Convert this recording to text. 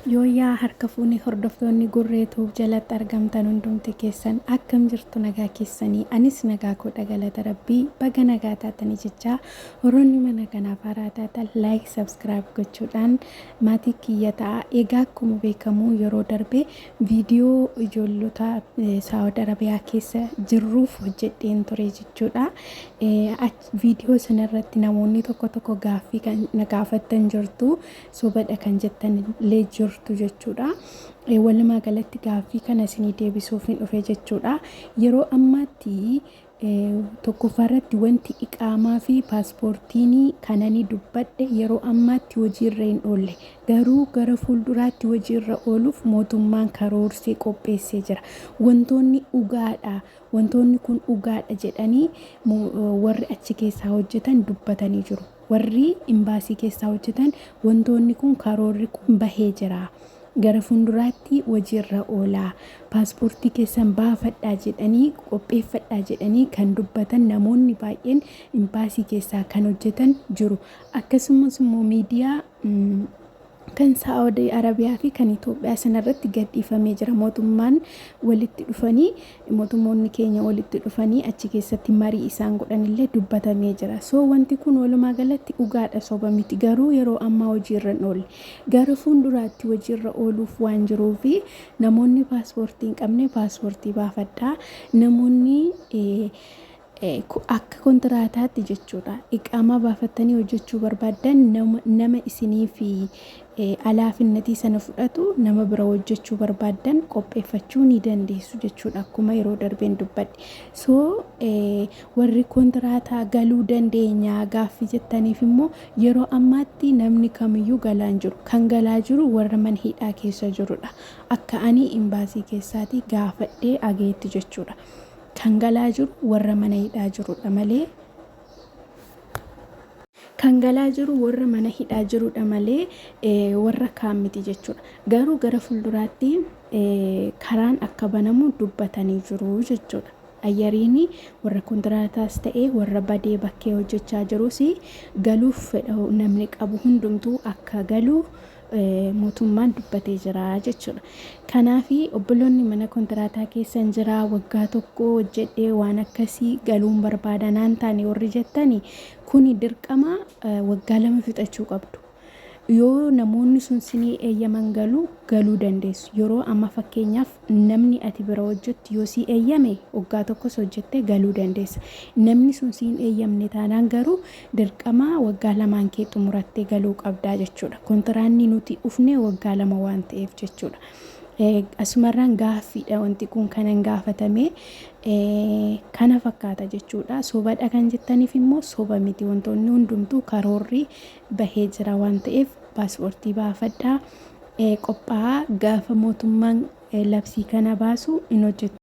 Yooyyaa harka fuune hordoftoonni Gurree Tube jalatti argamtan hundumti keessan akkam jirtu nagaa keessanii anis nagaa koodha galata rabbii baga nagaa taatanii jechaa warroonni mana kanaaf haaraa taatan like subscribe gochuudhaan maatii kiyya ta'a egaa akkuma beekamu yeroo darbe viidiyoo ijoollota Saawud Arabiyaa keessa jirruuf hojjedheen ture jechuudha viidiyoo sanarratti namoonni tokko tokko gaaffii kan na gaafattan jirtu Sobadha kan jettan illee jirtu jechuudha. Walumaa galatti gaaffii kana isinii deebisuufin dhufe jechuudha. Yeroo ammaatti tokkoffaa irratti wanti iqaamaa fi paaspoortiin kanani dubbadhe yeroo ammaatti hojiirra hin oolle. Garuu gara fuulduraatti hojiirra ooluuf mootummaan karoorsee qopheessee jira. Wantoonni dhugaadha, wantoonni kun dhugaadha jedhanii warri achi keessaa hojjetan dubbatanii jiru. Warri imbaasii keessaa hojjetan wantoonni kun karoorri kun bahee jira. Gara fuulduraatti hojiirra oola. Paaspoortii keessan baafadhaa jedhanii qopheeffadhaa jedhanii kan dubbatan namoonni baay'een imbaasii keessaa kan hojjetan jiru. Akkasumas immoo miidiyaa kan Saa'udi Arabiyaa fi kan Itoophiyaa sanarratti gadhiifamee jira. Mootummaan walitti dhufanii mootummoonni keenya walitti dhufanii achi keessatti marii isaan godhanillee dubbatamee jira. So wanti kun walumaa galatti dhugaadha soba miti. Garuu yeroo ammaa hojiirra hin oolle. Gara fuulduraatti hojiirra ooluuf waan jiruufi namoonni paaspoortii hin qabne paaspoortii baafadhaa. Namoonni Akka kontiraataatti jechuudha. Iqaamaa baafattanii hojjechuu barbaaddan nama isiniif alaafinnatii sana fudhatu nama bira hojjechuu barbaaddan qopheeffachuu ni dandeessu jechuudha. Akkuma yeroo darbeen dubbadhe. So warri kontiraataa galuu dandeenya gaaffii jettaniif immoo yeroo ammaatti namni kamiyyuu galaa hin jiru. Kan galaa jiru warra mana hidhaa keessa jirudha. Akka ani imbaasii keessaatii gaafadhee ageetti jechuudha. Kan galaa jiru warra mana hidhaa jirudha malee Kan galaa jiru warra mana hidhaa jirudha malee warra kaan miti jechuudha. Garuu gara fuulduraatti karaan akka banamu dubbatanii jiru jechuudha. Ayyariin warra kontiraataas ta'e warra badee bakkee hojjechaa jirus galuuf fedha namni qabu hundumtuu akka galu mootummaan dubbatee jira jechuudha. Kanaaf obboloonni mana kontiraataa keessan jira waggaa tokko hojjedhee waan akkasii galuun barbaada naan taane warri jettani kuni dirqama waggaa 2 fixachuu qabdu. Yoo namoonni sun sinii eeyyaman galu galuu dandeessu. Yeroo amma fakkeenyaaf namni ati bira hojjettu yoo sii eeyyame waggaa tokkos hojjettee galuu dandeessa. Namni sun siin eeyyamne taanaan garuu Dirqama waggaa lamaan kee xumurattee galuu qabdaa jechuudha. Kontiraanni nuti dhufne waggaa 2 waan ta'eef jechuudha. Asumarraan gaaffiidha wanti kun kanan gaafatame kana fakkaata jechuudha. Sobadha kan jettaniif immoo soba miti wantoonni hundumtuu karoorri bahee jira waan ta'eef paaspoortii baafadhaa qophaa'aa gaafa mootummaan labsii kana baasu hin hojjettu.